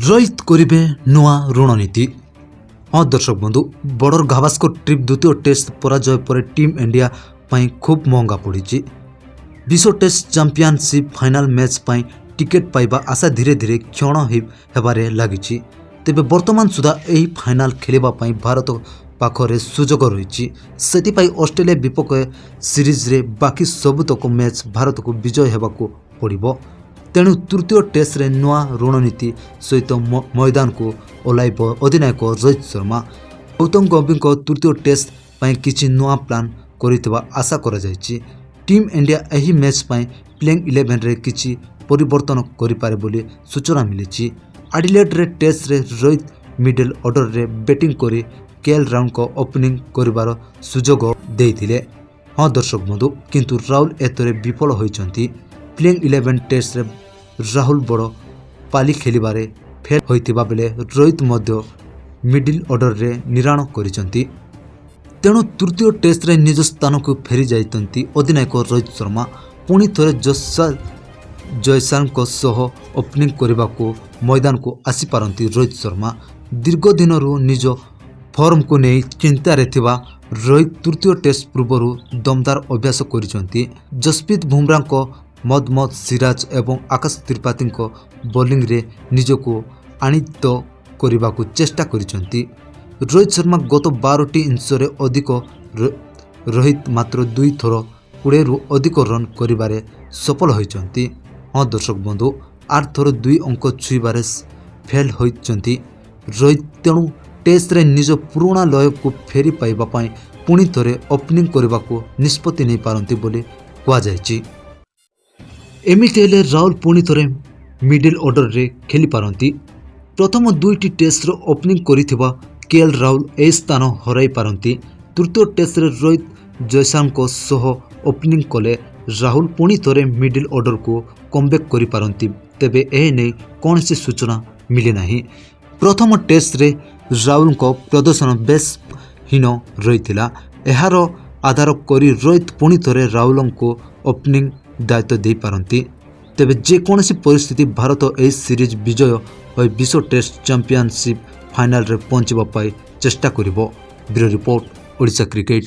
ରୋହିତ କରିବେ ନୂଆ ରଣନୀତି। ହଁ ଦର୍ଶକ ବନ୍ଧୁ, ବର୍ଡର ଗାଭାସ୍କର ଟ୍ରଫି ଦ୍ୱିତୀୟ ଟେଷ୍ଟ ପରାଜୟ ପରେ ଟିମ୍ ଇଣ୍ଡିଆ ପାଇଁ ଖୁବ୍ ମହଙ୍ଗା ପଡ଼ିଛି। ବିଶ୍ୱ ଟେଷ୍ଟ ଚାମ୍ପିଅନସିପ୍ ଫାଇନାଲ ମ୍ୟାଚ୍ ପାଇଁ ଟିକେଟ୍ ପାଇବା ଆଶା ଧୀରେ ଧୀରେ କ୍ଷୀଣ ହେବାରେ ଲାଗିଛି। ତେବେ ବର୍ତ୍ତମାନ ସୁଦ୍ଧା ଏହି ଫାଇନାଲ ଖେଳିବା ପାଇଁ ଭାରତ ପାଖରେ ସୁଯୋଗ ରହିଛି। ସେଥିପାଇଁ ଅଷ୍ଟ୍ରେଲିଆ ବିପକ୍ଷ ସିରିଜରେ ବାକି ସବୁତକ ମ୍ୟାଚ୍ ଭାରତକୁ ବିଜୟ ହେବାକୁ ପଡ଼ିବ। ତେଣୁ ତୃତୀୟ ଟେଷ୍ଟରେ ନୂଆ ରଣନୀତି ସହିତ ମଇଦାନକୁ ଓହ୍ଲାଇବ ଅଧିନାୟକ ରୋହିତ ଶର୍ମା। ଗୌତମ ଗମ୍ଭୀରଙ୍କ ତୃତୀୟ ଟେଷ୍ଟ ପାଇଁ କିଛି ନୂଆ ପ୍ଲାନ୍ କରିଥିବା ଆଶା କରାଯାଇଛି। ଟିମ୍ ଇଣ୍ଡିଆ ଏହି ମ୍ୟାଚ୍ ପାଇଁ ପ୍ଲେଇଂ 11ରେ କିଛି ପରିବର୍ତ୍ତନ କରିପାରେ ବୋଲି ସୂଚନା ମିଳିଛି। ଆଡିଲେଡ୍ରେ ଟେଷ୍ଟରେ ରୋହିତ ମିଡିଲ୍ ଅର୍ଡରରେ ବ୍ୟାଟିଂ କରି କେଏଲ୍ ରାହୁଲଙ୍କ ଓପନିଂ କରିବାର ସୁଯୋଗ ଦେଇଥିଲେ। ହଁ ଦର୍ଶକ ବନ୍ଧୁ, କିନ୍ତୁ ରାହୁଲ ଏଥିରେ ବିଫଳ ହୋଇଛନ୍ତି। ପ୍ଲେଇଂ 11 ଟେଷ୍ଟରେ ରାହୁଲ ବଡ଼ ପାଳି ଖେଳିବାରେ ଫେଲ୍ ହୋଇଥିବା ବେଳେ ରୋହିତ ମଧ୍ୟ ମିଡିଲ୍ ଅର୍ଡରରେ ନିରାଣ କରିଛନ୍ତି। ତେଣୁ ତୃତୀୟ ଟେଷ୍ଟରେ ନିଜ ସ୍ଥାନକୁ ଫେରିଯାଇଛନ୍ତି ଅଧିନାୟକ ରୋହିତ ଶର୍ମା। ପୁଣି ଥରେ ଜୟସ୍ୱାଲଙ୍କ ସହ ଓପନିଂ କରିବାକୁ ମଇଦାନକୁ ଆସିପାରନ୍ତି ରୋହିତ ଶର୍ମା। ଦୀର୍ଘ ଦିନରୁ ନିଜ ଫର୍ମକୁ ନେଇ ଚିନ୍ତାରେ ଥିବା ରୋହିତ ତୃତୀୟ ଟେଷ୍ଟ ପୂର୍ବରୁ ଦମଦାର ଅଭ୍ୟାସ କରିଛନ୍ତି। ଜସପ୍ରୀତ ବୁମରାଙ୍କ, ମହମ୍ମଦ ସିରାଜ ଏବଂ ଆକାଶ ତ୍ରିପାଠୀଙ୍କ ବୋଲିଂରେ ନିଜକୁ ଆୟତ୍ତ କରିବାକୁ ଚେଷ୍ଟା କରିଛନ୍ତି ରୋହିତ ଶର୍ମା। ଗତ 12ଟି ଇନିଂସରେ ଅଧିକ ରୋହିତ ମାତ୍ର ଦୁଇ ଥର 20ରୁ ଅଧିକ ରନ୍ କରିବାରେ ସଫଳ ହୋଇଛନ୍ତି। ହଁ ଦର୍ଶକ ବନ୍ଧୁ, 8 ଥର ଦୁଇ ଅଙ୍କ ଛୁଇଁବାରେ ଫେଲ୍ ହୋଇଛନ୍ତି ରୋହିତ। ତେଣୁ ଟେଷ୍ଟରେ ନିଜ ପୁରୁଣା ଲୟକୁ ଫେରି ପାଇବା ପାଇଁ ପୁଣି ଥରେ ଓପନିଂ କରିବାକୁ ନିଷ୍ପତ୍ତି ନେଇପାରନ୍ତି ବୋଲି କୁହାଯାଇଛି। ଏମିତି ହେଲେ ରାହୁଲ ପୁଣି ଥରେ ମିଡିଲ୍ ଅର୍ଡରରେ ଖେଳିପାରନ୍ତି। ପ୍ରଥମ ଦୁଇଟି ଟେଷ୍ଟର ଓପନିଂ କରିଥିବା କେଏଲ୍ ରାହୁଲ ଏହି ସ୍ଥାନ ହରାଇ ପାରନ୍ତି। ତୃତୀୟ ଟେଷ୍ଟରେ ରୋହିତ ଜୟସ୍ୱାଲଙ୍କ ସହ ଓପନିଂ କଲେ ରାହୁଲ ପୁଣି ଥରେ ମିଡିଲ୍ ଅର୍ଡରକୁ କମ୍ବ୍ୟାକ୍ କରିପାରନ୍ତି। ତେବେ ଏ ନେଇ କୌଣସି ସୂଚନା ମିଳିନାହିଁ। ପ୍ରଥମ ଟେଷ୍ଟରେ ରାହୁଲଙ୍କ ପ୍ରଦର୍ଶନ ବେଶ୍ ହୀନ ରହିଥିଲା। ଏହାର ଆଧାର କରି ରୋହିତ ପୁଣି ଥରେ ରାହୁଲଙ୍କୁ ଓପନିଂ ଦାୟିତ୍ୱ ଦେଇପାରନ୍ତି। ତେବେ ଯେକୌଣସି ପରିସ୍ଥିତି, ଭାରତ ଏହି ସିରିଜ୍ ବିଜୟ ହୋଇ ବିଶ୍ୱ ଟେଷ୍ଟ ଚାମ୍ପିଅନସିପ୍ ଫାଇନାଲରେ ପହଞ୍ଚିବା ପାଇଁ ଚେଷ୍ଟା କରିବ। Bureau report, Odisha cricket.